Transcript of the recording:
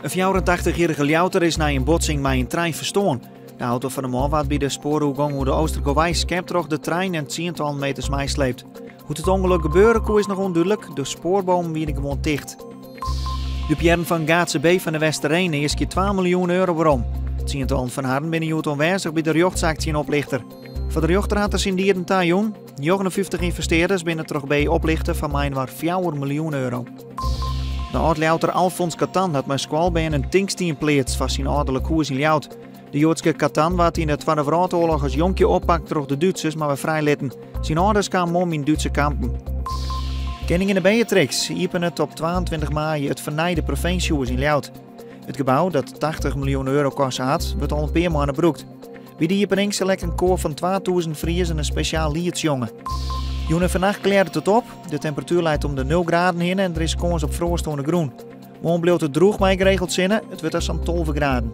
In 84-jierrige Ljouwerter is nei in botsing mei in trein ferstoarn. De auto fan de man waard by de spoaroergong oer de Oostergowei skept troch de trein en tsientallen meters meisleept. Hoe't it ûngelok gebeure koe is noch ûndúdlik, de spoarbomen wiene gewoan ticht. Dupearren fan Gaatze B fan de Westereen easkje 2 miljoen euro werom. Tsientallen fan harren binne hjoed oanwêzich by de rjochtsaak tsjin oplichter. Foar de rjochter hat er syn dieden tajûn. 59 ynvestearders binne troch B oplichte foar mei-inoar 4 miljoen euro. De âld-Ljouwerter Alfons Katan hat mei skoalbern in tinkstien pleatst foar syn âlderlik hûs yn Ljouwert. De Joadske Katan waard yn de Twadde Wrâldoarloch as jonkje oppakt troch de Dútsers, mar wer frijlitten. Syn âlders kamen om yn Dútse kampen. Keninginne Beatrix iepenet op 22 maaie it fernijde provinsjehûs yn Ljouwert. It gebou, dat 80 miljoen euro koste hat, wurdt al in pear moanne brûkt. By de iepening sil ek in koar fan 2000 Friezen in spesjaal liet sjonge. Jûn en fannacht klearret it op. De temperatuer leit om de 0 graden hinne en der is kâns op froast oan de grûn. Moarn bliuwt it drûch mei geregeld sinne. It wurdt dan sa'n 12 graden.